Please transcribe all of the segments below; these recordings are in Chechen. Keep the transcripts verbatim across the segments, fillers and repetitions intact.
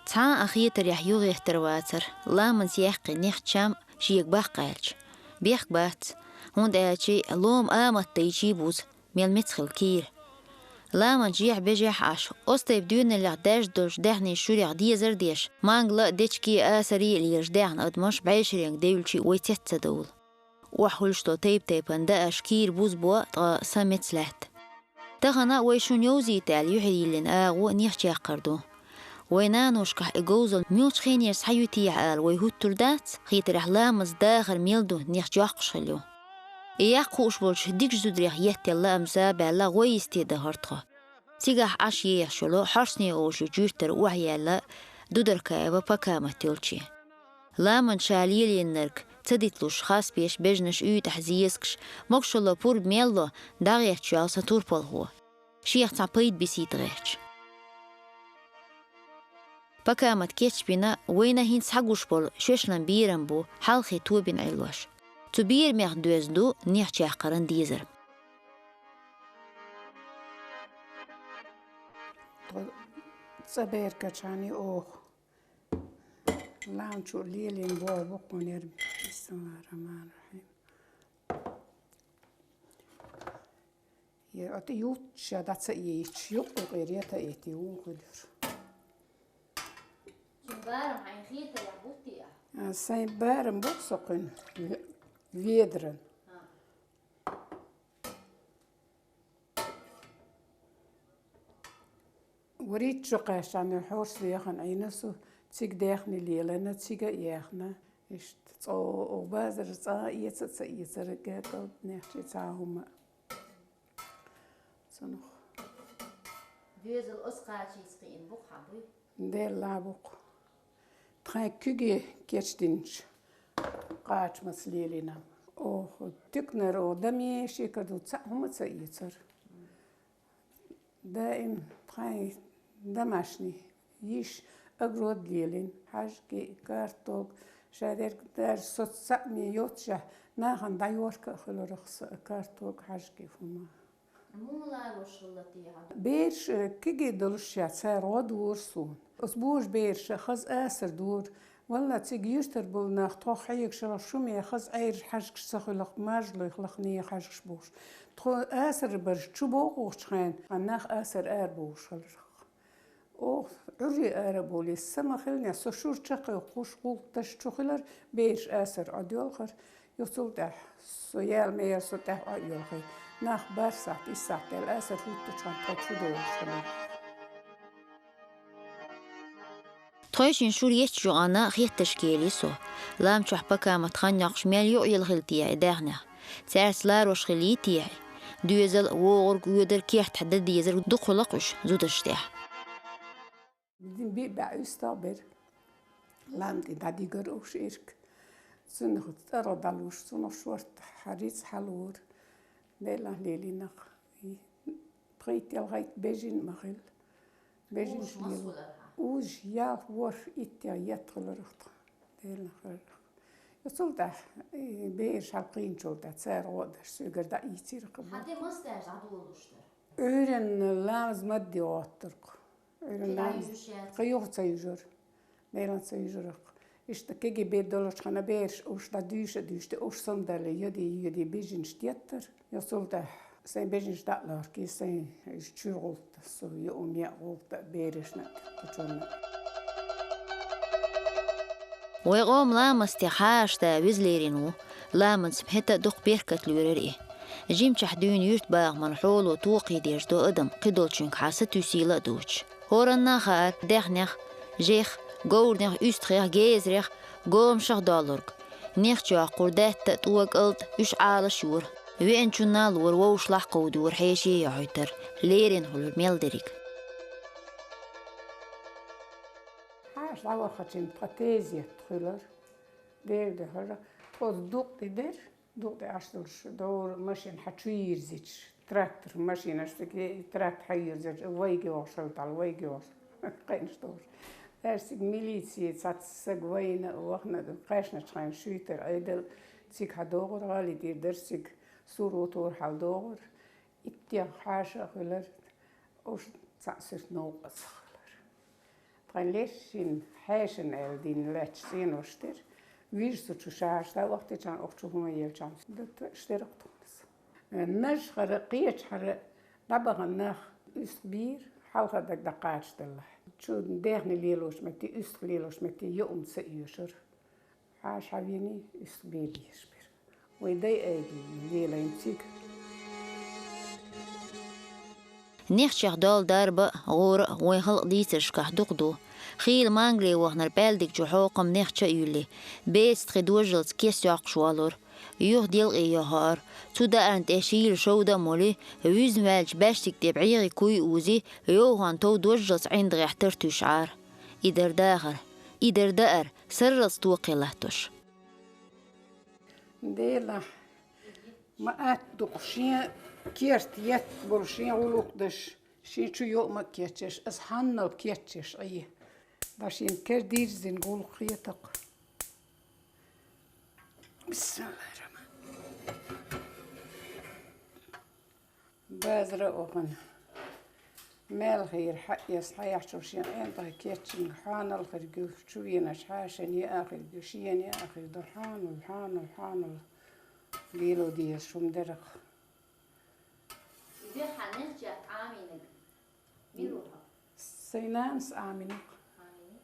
Цхьа а хетарехь юхагӀеттар вацар, ламанца яьккхина нехча чам шега баккхаьлча. Бехк бац, хӀунда аьлча лома амат дайчий буза, мел мецахила кийра. Ламанца жехь-бежехь Ӏаш, оцу тайпа доьналлех даьржа долчу даьхнийн шурех дезар а деш, мангал а, дечиг а, асар а лелаш даьхна адамаш бӀешеренга девлча вай цец ца довла. Охьахуьлуш долу тайп-тайпана дааша кийра бузбо, ткъа са меца лаьтта. Тахана вай шуна йовзийта аьлла юьхье йиллина агӀо нехча яккхар ду. Вай наношкахь и говзалла муьлхачу хенера схьаюьту техьа ала вай хӀуттур дац, хетарехь ламазан дахар мел ду нехча йоккхуш хилла ю. И яккха хууш болчу дикачу зударех еттелла лаамза а баьлла гӀой йисте дахара тхо. Цигахь Ӏаш ехаш йолу Хьорсне олучу юьртара охьаяьлла Дударкаева Пакамат йолчу. Ламанца ша лелийнарг ца диталуш хас беш бежанаш уьйтӀахь зезагаш, могушалла пурба мел ло, дӀагӀерташ йолу сан турпалхо. Шех цхьа пайда бисийта гӀерташ. Пакамат кечбина вайна хӀинца схьагуш болу шоьшлан берам бу хьалхе тобина Ӏиллош. Цу берамех доьзна ду нехча яккхаран дезар. Тхо цӀа беркачхьана оха. Лаьмна чу лелийна боху буккъонера. Бисмиллахир-рахманир-рахим. Я, ат юттуш, я, дӀа ца ийча, юккъе къера я таийти, вон хуьлуьра. Цуьнан барам хьайна хетарехь бутти ахь? А, сайн барам бу со кхуьнан ве-, ведаран. А. Варит чу кхаьччхьана хьорс вехана Ӏийна со, цига даьхни лелийна, цига а яьхна. Иштта цӀа оха базар цӀа а эца а ца эцара, гекъал нехчий цхьа а хӀума. Цунах. Доьзал оцу кхачийца кхиъна бу-кх хьан, буй? Делла бу-кх. Тхайн куьге кечдинчу кхачамаца лелийна. Оха туьканара оха даме шекара ду цхьа а хӀума ца эцара. Даим тхайн домашний йиш огород лелийна, хьаьжкӀий, картолга, шадерг даже соцу цхьаъ ме йоццушехь, нахана дӀайорка а хуьлурах со картолга, хьаьжкӀий хӀума. Муха ларош хилла те хьан? Бераш, э, кегий долуш ша, цара гӀо дора суна. Оцу божа бераша хаза асар дора. Валла, цига юьртара болу нах тхох хьегаш хилла, шуме хаза Ӏераш хьаьжкӀаш ца хуьлу-кх, мажлух лахне хьаьжкӀаш бохуш. Тхо асар бараш чу бохучу хенахь, нах асар ара бохуш хиларх. Оха Ӏуьрре ара болий, са ма хиллинехь, со шура чекхйоккхуш, гӀуллакхаш чу хилар, бераш асар Ӏодоьлхура, юха цул тӀаьхьа со яла ма яра, со тӀаьхьа Ӏойоьлхий. Нах бархӀ сахьт, исс сахьт аьлла, асар хӀуттучхьана тхо чу догӀуш хилар. Тхойшинна шура еттачу юкъана хеттарш кхиэлий со. Лам чохь Пакамат хан йоккхуш мел юкъаелла хилла техьа и даьхнех? Цаьрца ларош хиллий техьа? Доьзал а, вогӀург а, воьдург а кертахь дан дезарг дукха хуьлу-кх уьш зудаш тӀехь. Дин биъ баьӀ уьстагӀ бира. Лам тӀе дӀадигара уьш ирг. Цунах цӀарах дӀалуш, цунах шорта хьарица хьалора. Делахь лелийнарг. Тхайттелхайт бежин ма хилла. Бежин уж лела. Масулара. Уж ялх ворхӀ иттех етт хиларах тхан. Делахь хиларах. Цул тӀаьхьа, э, бераш хьалкхийначул тӀаьхьа цара гӀо а даш, соьгара дӀаийцира-кх. Хьан де мас даьржа дӀадолуш дара? Ӏуьйранна ламаз ма де гӀоттар-кх. Ӏуьйранна ламаз. Кхин юха ца юьжура. Делан ца юьжуракх. Иштта кегий бер долучу хана бераш уьш дӀа дуьйша а дуьйшуш, уьш сомдалле йоди, йоди бежинаш деттара. Йо цул тӀаьхьа сайн бежинаш дӀа а лохкий, сайн чуьра гӀуллакх, со юум яа гӀуллакх берашна а, кхучунна а. Вай къоман ламастех хьаша да веза лерина ву, ламанца хӀета а дукха беркат лоьрара и. Жимчохь дуьйна юьртбахаман хьоло токхий деш до адам, кхидолчуьнга хьан сатуьйсийла а дугӀучу. ХӀоранна а хаьара даьхнех, жех, говрнех, уьстагӀех, гезарех, гомашах доллург. Нехча йоккхур даьтта а, тӀога а, кӀалд а, уьш Ӏалаш йора. Веанчунна а лора, вовшашлахь кховдора, хьеший а йохьуьйтура, лерина хуьлура мел дерриг. Хьаша дӀавахачийн тхан тезет хуьлура. Дера дуьхьал, тхо дукъ тӀе дера. Дукъ тӀе Ӏаш долуш, довра машина хьан чу йирзича, трактор, машинаш цига, трактор хьан йирзича, вайга йогӀуш хилла, вайга йогӀуш, кхайнаш долуш. Аьрсиг милиция цхьацца саг вайна а, вахана а, кхаьчначхьана шуьйтара Ӏедал, цига хьан догӀура, гӀали тӀера дара цига, сур ву тора хьал догӀура, иттех хьаша а хуьлура, уьш цхьаъ суьрт новкъа ца хуьлура. Ткъа лешшин, хьаьшан аьлла дина лаьтташ сенош тера. Вижа цу чу шараш дӀавахийтача, укх чу хӀума елча, д-, д-, штера тхунас. Нажхара, кхечахьара дӀабахана нах уьстагӀ бийра, хьалха дага дӀакхачадаллалехь. Чу дехне лелош метте, уьстагӀ лелош метте юум ца оьшура. Хьаша хьавений, уьстагӀ бе безаш бира. Вай дай айги лелайна цига. Нехчех дола дарба а, гӀора а вайн халкъан дийцаршкахь дукха ду. Хийла мангале ваханара пӀаьлдиг чу хьокхам нехча а юьллий, беца тхи дожжалца кес йоккхуш воалора. Юха делкъе йохьор. Цу даарна тӀе шийла шовда а молий, вуьзна ваьлча баьштиг тӀе бӀегӀий куй а узий, йовхонна тов дожжалца ӀиндагӀехь тартуьйсуш Ӏара. И дара дахар, и дара даар, сарралц токхе латтош. Делахь, ма атта ду-кх шен керта етта болу шен гӀуллакх деш, шен чу юум а кечъеш, аса хьаннал кечъеш Ӏе. ДӀа шена кер дирзина гӀуллакх хета-кх. Бисмиллахир-рахманир-рахим. Базара а вахана, маьлхера хьаэцна, хьаэцначул шен ӀиндагӀ кечйинарг хьанал хир ю, чу веначу хьашан яа хир ю, шена яа хир ду, хьанал, хьанал, хьанал лело дезаш хӀума дара-кх. Иза хьан нехчех Ӏамийнарг мила ву хьо? Сайн нанас Ӏамийна-кх. Ӏамийна?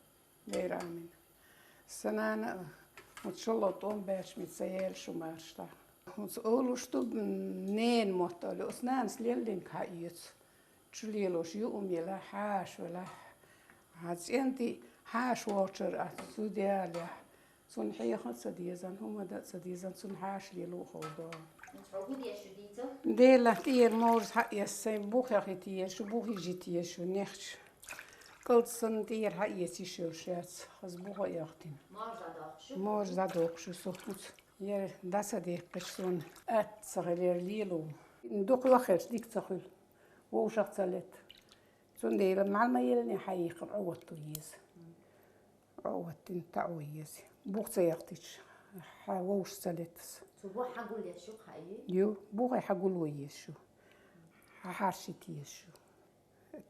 Дера Ӏамийна. Сан нана а, хӀинца шолгӀа тӀом баьлча ма ца яьлла шу маршалла. ХӀинца олуш ду, м, ненан мотт олу. Оцу нанас леллинарг хьаэца. Чу лелош юум елахь, хьаша велахь. Хьан цӀен тӀе хьаша вогӀучара ас зуда ялахь. Цунна хьеха а ца дезан, хӀума дан а ца дезан, цунна хьаша лело а ховдо. ХӀинца хьо хӀун деш ю дийцал? Делахь тӀера морза хьаэца, сайн бухе хӀита еза шу, бухе жита еза шу, нехча. КӀалд санна тӀера хьаэца йиш йолуш яц, хаза бухе а яхтина. Морза дохуш ю? Морза дохуш ю со хӀинца. Яра дӀа ца деккхича суна атта ца хилира лело. Дукха вахарца дика ца хуьлу, вовшах ца лета. Цундела мал ма еллиний хьаийкхина Ӏоватто еза. Ӏоваттина таӀо еза. Бух ца яхтича, хьа вовшах ца летас. Цу бухе хьагулъеш ю-кх хьа и? Ю, бухе хьагулъеш ю. Хьа хьаршийтеш ю.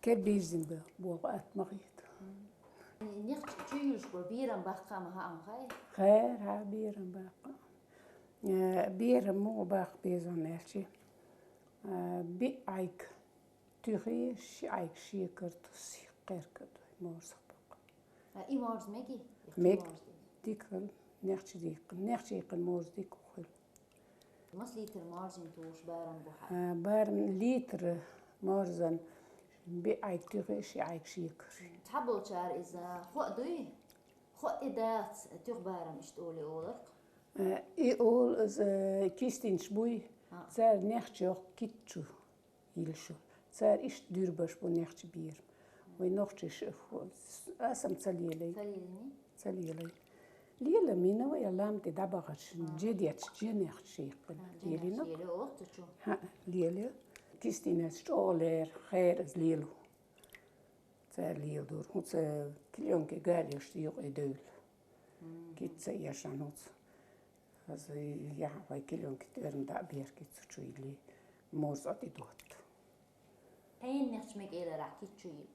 Кер бирзина бе-, болу атта ма хета. Нехча чу юьллуш болу берам баккха а ма хаьа хьуна, хаьий? Хаьара, хьа, берам баккха. Э, берам муха баккха беза аьлча, э, биъ Ӏайг туьхий, ши Ӏайг шекар тосий, кхеркар дой, морзах баккха. А и морза мегий? Мег. Морза. Дика хуьлу, нехча дийккхина, нехча йийккхина морза дика хуьлу. Маса литр морзин тухуш барам бу хьа? А, барам литр морзан биъ Ӏайг туьхий, ши Ӏайг шекар. Цхьаболчара иза хо а дуй, хо а тӀе дац, туьха барам иштта олий олург. А, и олу иза кистинаш буй, а, цара нехча йохку кит чу йилла шу. Цара иштта дуьрбаш бу нехча берам. Вай нохчаша, ху-, ас-м ца лелай. Ца лелиний? Ца лелай. Лела мина вай лам тӀе дӀабахарш, же детташ, же нехча шеккхина. А, же нехча лелина. Лела оццу чу? ХӀаъ, лела. Кистинаш чӀогӀа лер, хер иза лело. Цара леладора. ХӀинца клеёнка гал еш юкъе девлла. Мгм. Кица ешан хӀинца. Хаза яхьа вай клеёнка тӀерна дӀа а бер кица чу йиллий, морза тӀе дотта. Хьенан нехча мегар ду кица чу йилла?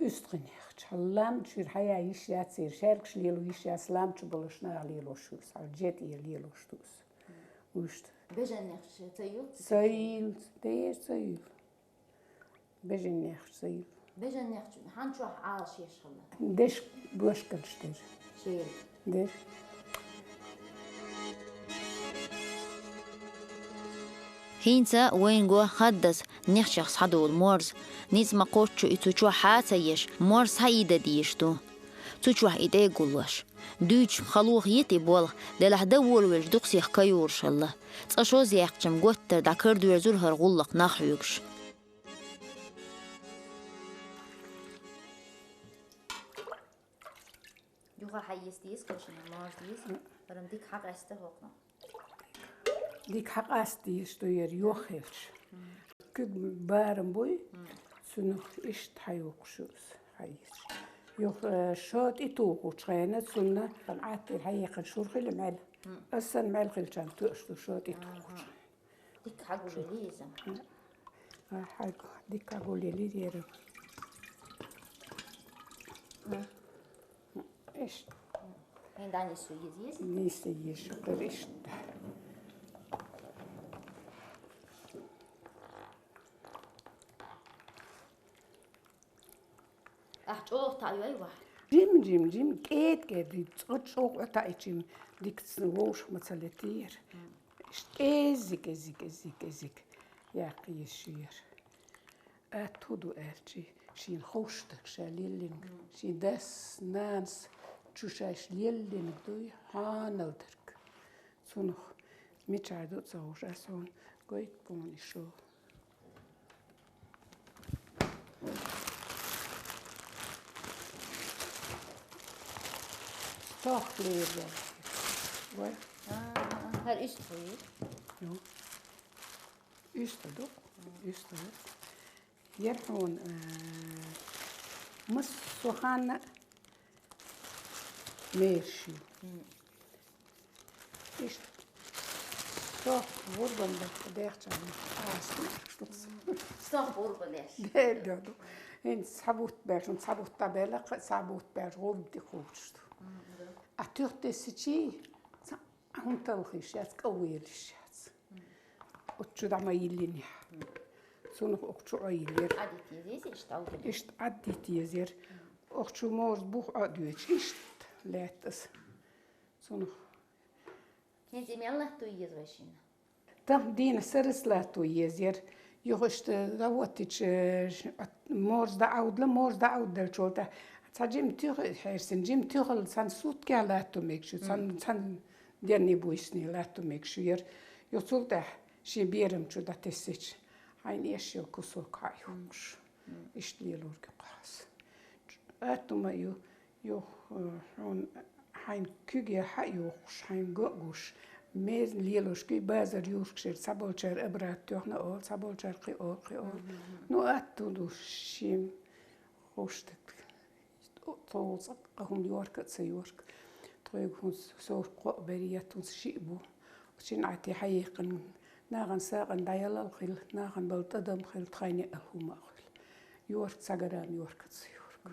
УьстагӀий нехча. Лам чуьра хьаян йиш яц церан, шаьргаш лело йиш яц, лам чу болуш наха лелош ю иза, хьал же тӀера лелош ду иза. Вуьшта. Бежан нехча ца йилла? Ца йилла, тӀера ца йилла. Бежан нехча ца йилла. Бежан нехча хьан чохь Ӏалашъеш хилла? Деш бошканаш дера. Шера. Дера. ХӀинца вайна го хаддаза нехчех схьадолу морз. Ницкъ ма кхоччу и цу чохь хьа а ца еш, морз схьаийда дезаш ду. Цу чохь и тӀе а гуллош. Дуьйцуш халонаш йита и болх, делахь дан волавелча дукха сиха кайораш хилла. Цкъа-шозза яьккхича-м готтара дӀакардоьрзура хӀара гӀуллакх нах хьоьгуш. Юха хьаэца деза кху шинна, морз деза, хӀара-м дика хьакъаста хӀокхунах. Дика хьакъаста дезаш ду яра, йоххуьйтуш. Куьг барам буй, цунах иштта хьайохуш ю иза, хьаэцаш. Юха, э, шо тӀетухучу хенахь цунна, хан Ӏаттера хьаекхина шура хила мел. Ас санна мел хилчарна тоьаш ду шо тӀетухучу хенахь. Дика хьагулъелий иза? А, хьаг-, дика хьагулъелира яра. А, ХӀинца дӀанисса еза, еза? Нисса еза, шукъар иштта. Ахь чӀогӀа таӀайой вахь? Жим, жим, жим, кӀеда-кӀеда, цкъа чӀогӀа таӀийча дикаца вовшах ма ца летийра. Иштта кӀезиг, кӀезиг, кӀезиг, кӀезиг яккха еза шуьйра. Атта хӀун ду аьлча, шена ховш дерг ша леллинарг, шен дас, нанас чу шаьш леллинарг дуй, хьанал дерг. Цунах мичара ду а ца хууш, ас хьуна гойту-кх хьуна и шо. Стохка лерина. Вай. А, хӀара уьстагӀа ю? Ну. УьстагӀа ду. УьстагӀа ду. Яр хьуна, э, массо а ханна мераш ю. Иштта. Со бурбан баьхка дехча, ас. Со бурбан беш. Де, де, ду. ХӀинца цхьа бутт беш, цхьа бутт дӀабелла, цхьа бутт беш, гӀурба тӀе кхочуш ду. А туьха тессачий, цхьа хӀун талхийш яц, кӀавелаш яц. Оцу чу дӀа ма йиллинехь. Цунах оха чу Ӏойиллира. Ӏадитта еза, иштта Ӏовдина. Иштта Ӏадитта еза яр. Оха чу морза бух Ӏодоьдуш, иштта лаьтта аса. Цунах. ХӀинца и мел латто еза вай шина? Тахана дийна сарас латто еза яр. Юха иштта заводтича, э, морза дӀаӀовдала, морза дӀаӀовдалчул тӀехьа цхьа жима туьха хьерсина, жима туьхал цхьана суткехь латто мегаш ю, цхьана, цхьана денний-буйсанний латто мегаш ю яр. Юха цул тӀехьа шен берам чу дӀатессича, хьайна эшйолу кусок хьа а юхкуш. Иштта лелорг ю кхузахь. Атта хӀума ю, юха, э, хьуна хьайна куьйге хьа а юхкуш, хьайна го а гуш, мерза лелош куьй базар юхкушера, цхьаболчара обратно тоьхна олу, цхьаболчара кхин олу, кхин олу. Ну, атта хӀун ду шен хӀуштаг. Тхо цкъа хӀума йохка а ца йохка. Тхоьга хӀунца сов кхоъ бер я, хӀунца шиъ бу. Шина Ӏати хьаекхна, нахана сагӀина дӀаялал хила, нахана бала тӀадам хила, тхайна яа хӀума а хила. Йохка ца гарам йохка а ца йохка.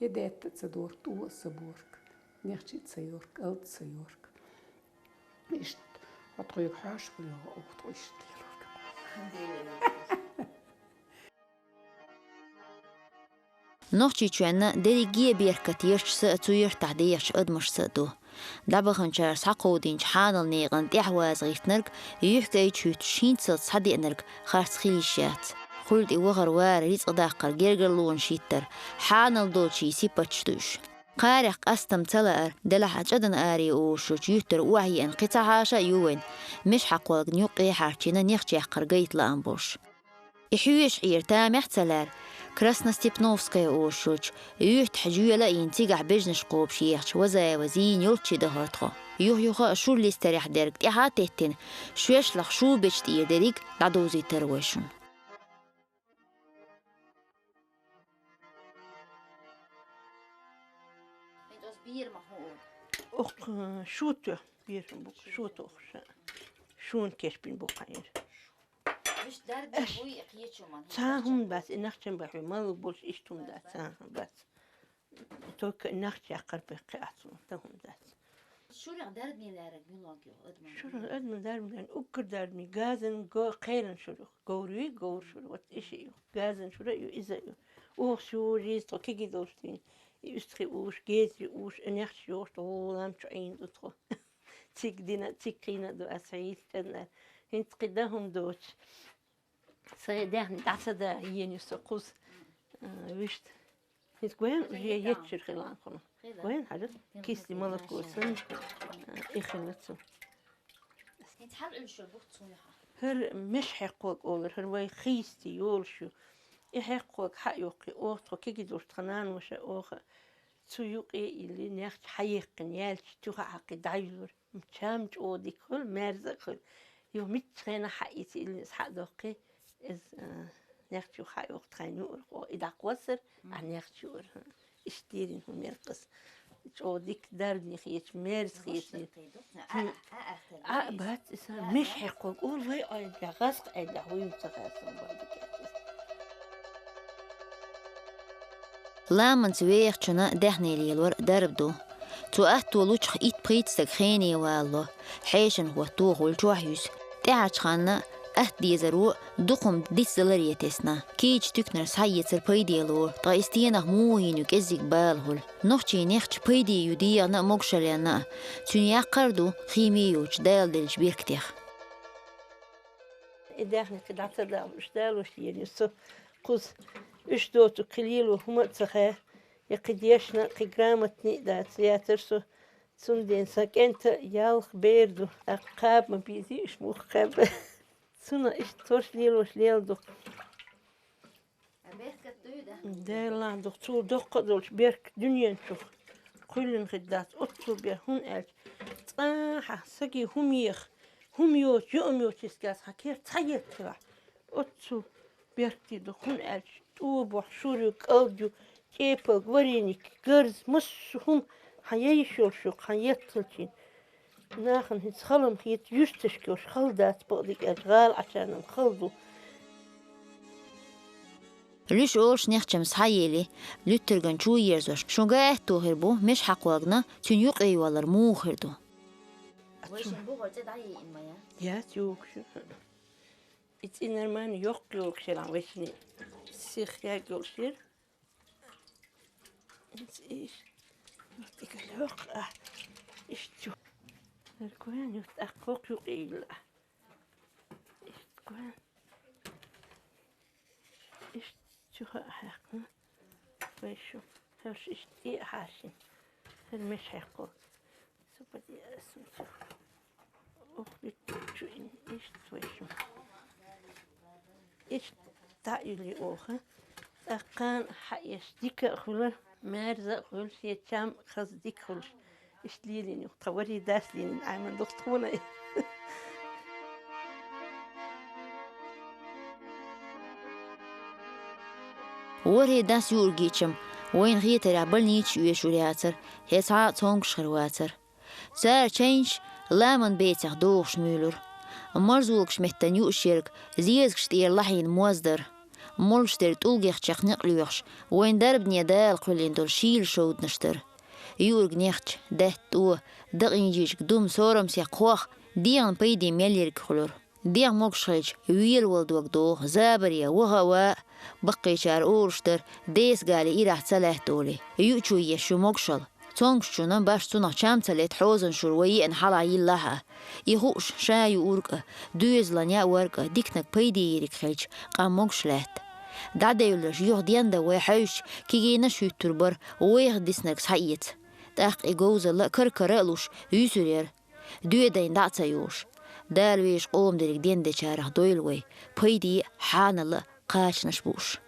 Я даьтта а ца дохка, тӀо а ца бохка, нехча а ца йохка, алта а ца йохка. Иштта, хьо тхоьга хьоьжуш хилла, оха тхо иштта лелорг. Нохчийчоьнна дерриге а беркат ерш са а цу юьртахь дехачу адамашца а ду. ДӀабаханчара схьакховдийначу хьанал некъан тӀаьхьа вазагӀиттинарг, юьхькӀайчу хӀуьттуш хӀинццалц схьадеанарг харц хила йиш яц. Кхуьлла тӀе вахар-варар, рицкъ даккхар, гергарлонаш хӀиттар, хьанал долчийн сипаташ ду уьш. Кхарех къастам ца лаар, делахь а чӀадан аре олуш йолчу юьртара охьаеана кхин цхьа хьаша а ю вайн, мешхьакхолган юккъе а хьарчийна нехча яккхар гайта лаам болуш. И хьоьжуш Ӏийра тамехь а ца лаьрра, Красностепновская олуш йолчу юьртахь жоьла а йина, цигахь бежанаш кхобуш ехачу Вазаева Зийна йолччий дахара тхо. Юха-юха а шура листарехь дерг тӀаьхьа а теттина, шоьшлахь шубечу тӀера дерриг дӀадовзийтара вай шуна. Окху шуто, бер бу, шуто охуша. Шуна кешпин бу хьайра. Виш дарбан буй кхечу ман. Цхьа хӀума бац, и нахчан бахьи, малув болуш иштта хӀума дац, цхьа хӀума бац. Только нахча яккхар бехке ац, та хӀума дац. Шурах дарбан лаьрриг мила ван кхио, адаман? Шурах адаман дарбан лаьрна, уггар дарбан, газан го-, кхеран шурах, говр вий, говр шура, вот и шиъ ю, газан шура а ю, иза а ю. Оха шура иза тхо кегий долуш дийна. И уьстагӀий уш, гезий уш, и нехча йохуш, тхо гӀулам чу Ӏийна ду тхо. Цига дина, цига кхийна а ду аса хьийца кӀанара. ХӀинца кхин дан хӀума доцуш. Сайн даьхни дӀа ца да, йийна ю со кхуза. А, вуьшта. ХӀинца гоьн уже еттачуьра хилла хьуна. Гоьн хьажа, кислое молоко санна, а, и хилла цу. ХӀинца хьала уьллуш йолу бух цунах? ХӀара мешхьекхолг олура, хӀара вай хийсти йолуш ю. И хьекхолг хьа а йоккхий, оха тхо кегий долуш тхан нана ваша оха. Цу юкъе а илли, нехча хьаеккхина, яьлча туьха а хьакхий дӀайуьллура. Чам чӀогӀа дика хуьлу, маьрза а хуьлу. Юха мичча хенахь хьаийца илли иза хьа а доккхий, иза, а, нехча юха хьа а йоху тхайн юург, и дӀакхоссара, а нехча юура. Иштта дийрина хӀума яра-кх иза. ЧӀогӀа дика дарбане хеташ, маьрза хеташ. Ӏа а бац иза, мешхьекхолг олу вай Ӏойла, гӀазкха Ӏойла, вуй ца хаьа сан бан дика иза. Ламанца вехачунна даьхни лелор дарба ду. Цу атто лучух итт-пхийтта стаг хене валало, хьешан хӀотто гӀулчохь юьсу. ТӀаьхьарчу ханна атта дезаро дукхам дицдаларе тесна, кийча туькнарш схьаэцар пайде лору, ткъа и стенах муха йина ю кӀеззиг бала хуьлу. Нохчийн нехча пайде ю дегӀана а, могушаллина а, цуьнан яккхар а ду химия йоцуш дала деллачу беркатех. И даьхни кхин дӀа ца далуш, далош лелийна со кхуза. Уьш доцург кхин лело хӀума а ца хаьа, я кхин дешна, кхин грамотни а дац, яцара со. Цундела сан кӀентан ялх бер ду, тӀаккха кхаба ма безий уьш муха кхаьбна. Цунах иштта тхоьш лелош лела ду. Дела дух, цул доккха а долуш беркат дуьнен чух кхоьллина хир дац оццул бен, хӀунда аьлча цкъа а хьан саге хӀума еха, хӀума йоцу, юург йоцу йистехь хьан керта цхьа етта хилахь, оццул беркате ду, хӀунда аьлча тӀо бохь, шура ю, кӀалд ю, кепалг, вареник, гарз, массо а хӀума хьан яйиш йолуш ю, хьан етта хилча. Нахана хӀинца хала ма хета, юьрташка йолуш хала дац, бакъдерг аьлча, гӀала Ӏачарна хала ду. Луьш олуш нехчам схьаели, луьттарган чу ерзош, шун гайтта хир бу, меш хьакхоргна, цуьнан юкъе йоллар муха хир ду? Вай шун бугӀар цӀе дӀайийна ма яц? Яц, йогуш. И цӀе нормально йоккха йогуш яра вайшинийн. Сих яг йолуш яра. Иза иш. Вот и галёк, а. Иш чу. Наркоян, вот так кок юкъе йилла. Иш куян. Иш чу хьаькхна. Вай шу. Хьаш иш тӀе хьашин. Хьер меш хьекхо. Супер ясун чу. Ох, иш чу ин, иш вай шу. Иш таъили оха. ТӀаккха хьаеш дика а хуьлура, маьрза а хуьлуш, я чам хаза дика хуьлуш. Иштта лелийна ю, тхан вари дас лелийна, Ӏайман духтуна. Вари дас юург гичам, вайна хетарехь больницаш оьшур яцара, хӀе цхьа а цомгуш хир вацара. Цара чайнаш ламан бецех дохуш муьйлура. Марзулгаш меттан юуш ерг, зезагаш тӀера лахьийна моз дара. Молуш дерг тӀулгех чекх некъ лоьхуш, вайн дарбане Дала кхоьллина долу шийла шовданаш дара. Юург нехча, даьтта тӀо, дакъинчийчиг дума сорамсех кхох, дегӀан пайде мел ерг хуьлура. ДегӀ могуш хилча, велавала дог доху, забаре, ваха а ва а, баккхийчара олуш дара, деса гали ирахь ца лаьтта олий, юучу еш ю могушалла. Цомгушчунна баш цунах чам ца лета хьозан шура вай еана хьалха йиллахь а. И хууш ша юург а, доьзалан яа варг а, диканиг пайде ерг хилча, къам могуш лаьтта. ДӀадевлларш юха дендан вай хьаьвсича, кегийнаш хӀуьттур бара, вайх диснарг схьаэца. ТӀаккха и говзалла а кара-кара а луш, юьсур яра. Доьдайна дӀа а ца йолуш. Дала везачу къоман дерриг дендечарах дойла вай, пайде а, хьанал а кхачанаш бууш.